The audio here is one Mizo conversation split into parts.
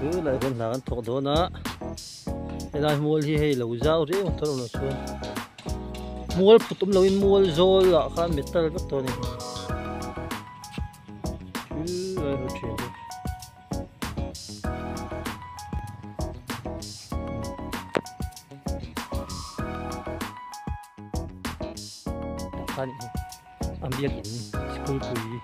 Chu lai hian hna kan thawk dawn a, helai mual hi hei lo zau riau ang tawrh loh chuan mual phut awm loin mual zawl ah khan metal vek tawh a ni. Chu lai ho thian chu. Tah khan a biakin school pui.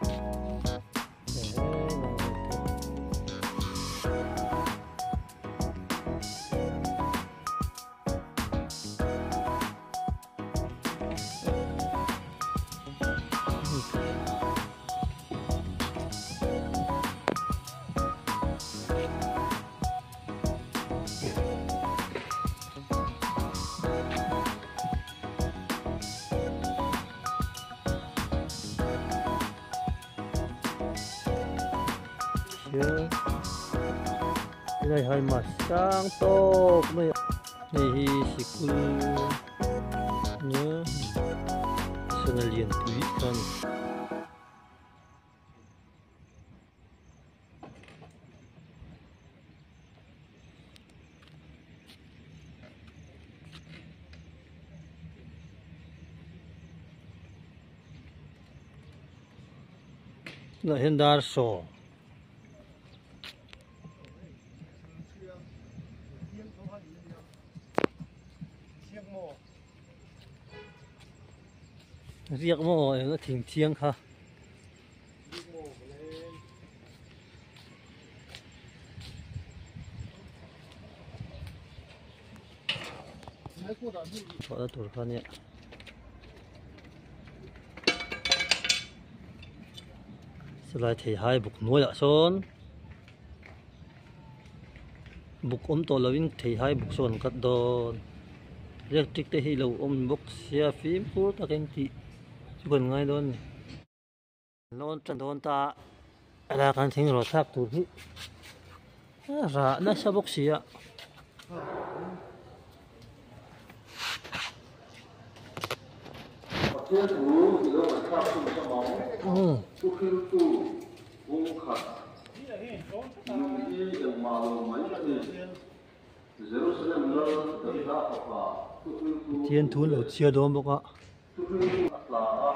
Helai hai ma sang tawk mai a hei hi sikul nia sana lian pui kha a ni. Tunah hian dar sawm. Riak maw eng a thing thiang kha. Chhuahna tur kha nia. Silai thei hai buk hnuaiah sawn buk awm tawh lovin thei hai buk sawn an cut dawn electric te hi lo awm bawk sia fimkhur takin tih chu kan ngai dawn a ni. Lawn tan dawn ta a helai kan thing rawh thlak tur hi a rah nasa bawk si a. Pathian thu i lo ngaihthlak hun hlawm ang, thu hriltu kung khat nun hi engmah lo mai a ni. Jerusalem lal Davida fapa thu hriltu Pathian thu an lo chhiar dawn bawk a. Thu hriltu a tla a,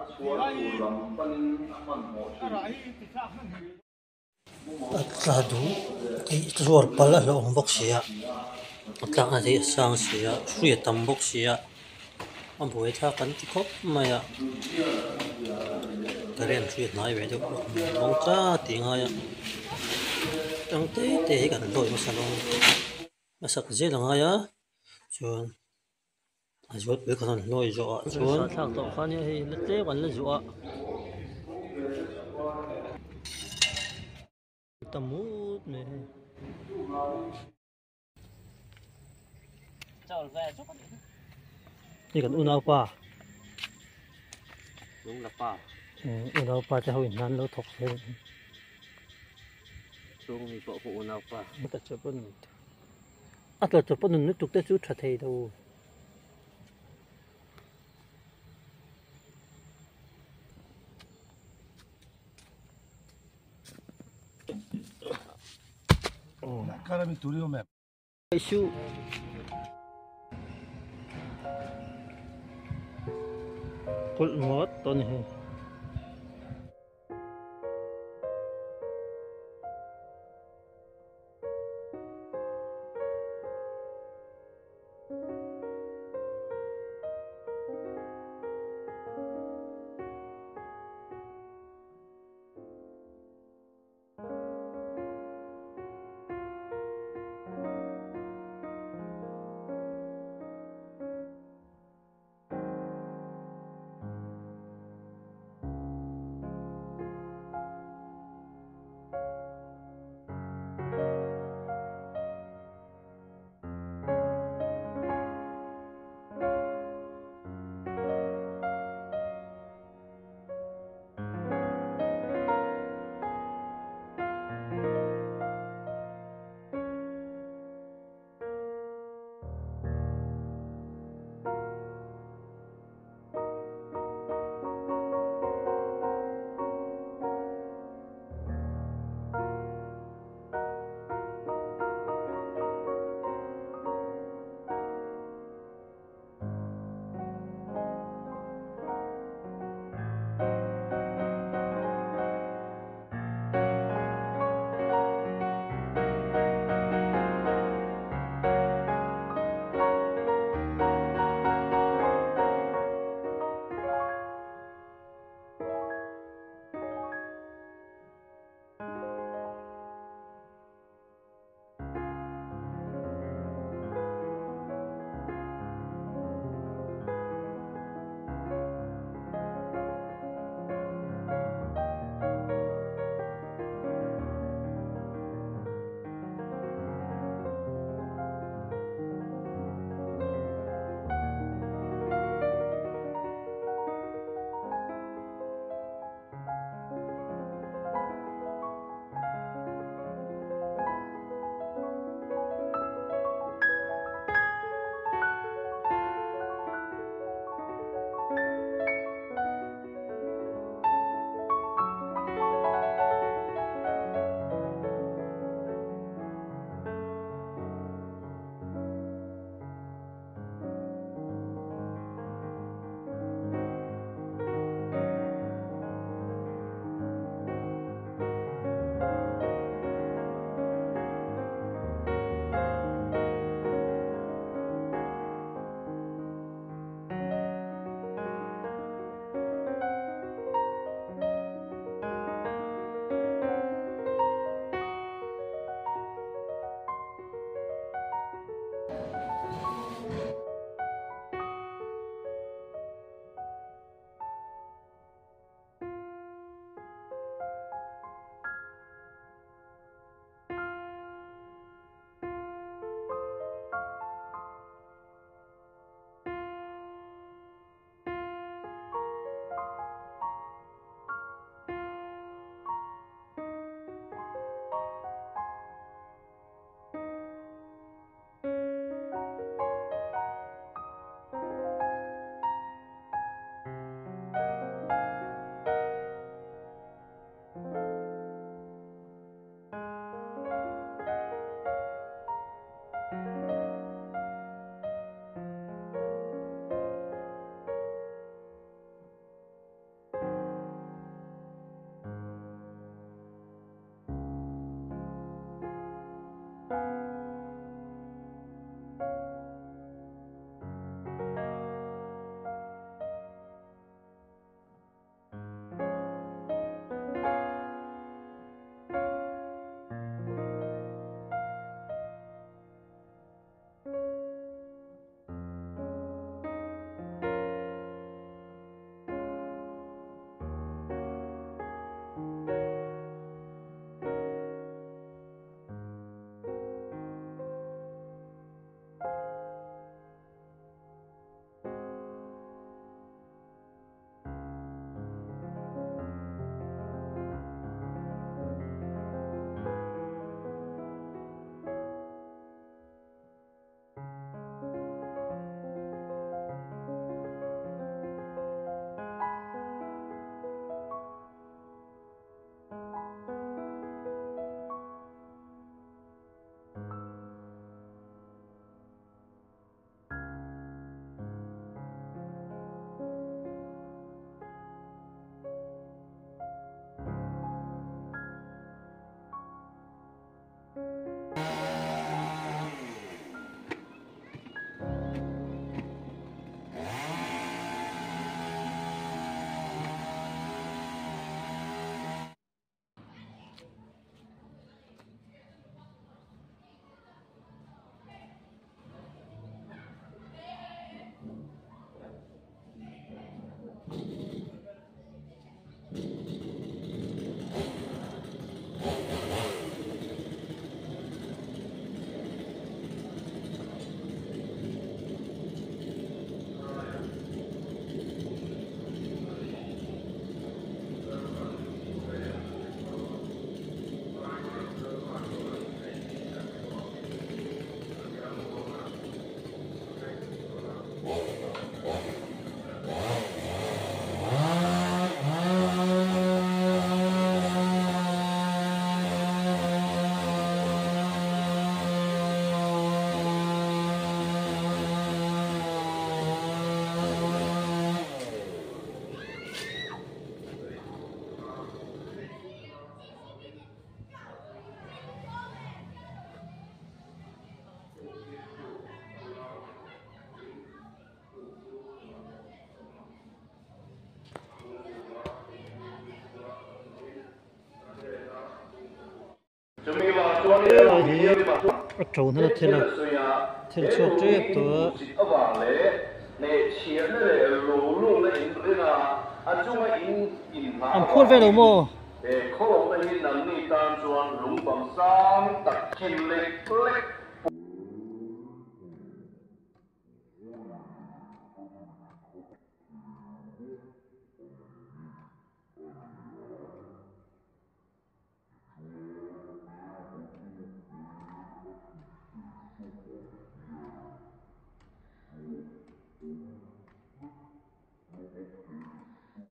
a chhuan tur lam panin a hmanhmawh thin. A tla duh tih zuar palh a hlauhawm bawk si a a tlakna te hi a sang si a hrui a tam bawk si a a buai thlak an ti khawp mai a current hrui a hnai ve deuh bawk mawng cha tih a ngai a tang te te hi kan hlawi hmasa lo a sak zel a ngai a chuan a zual pui kan han hlawi zawh ah chuan thlak tawh kha nia hei la tlem an la zuah a. Ta mut mai hei. Hei kan unaupa. Unaupa te ho in hna an lo thawk zel a ni. A tla chawp a nun lutuk te chu tha thei lo. Kulh ngawt tawh a ni hei. Hi a to hna thil a thil chhuak tep tawh a. An phur ve lo maw?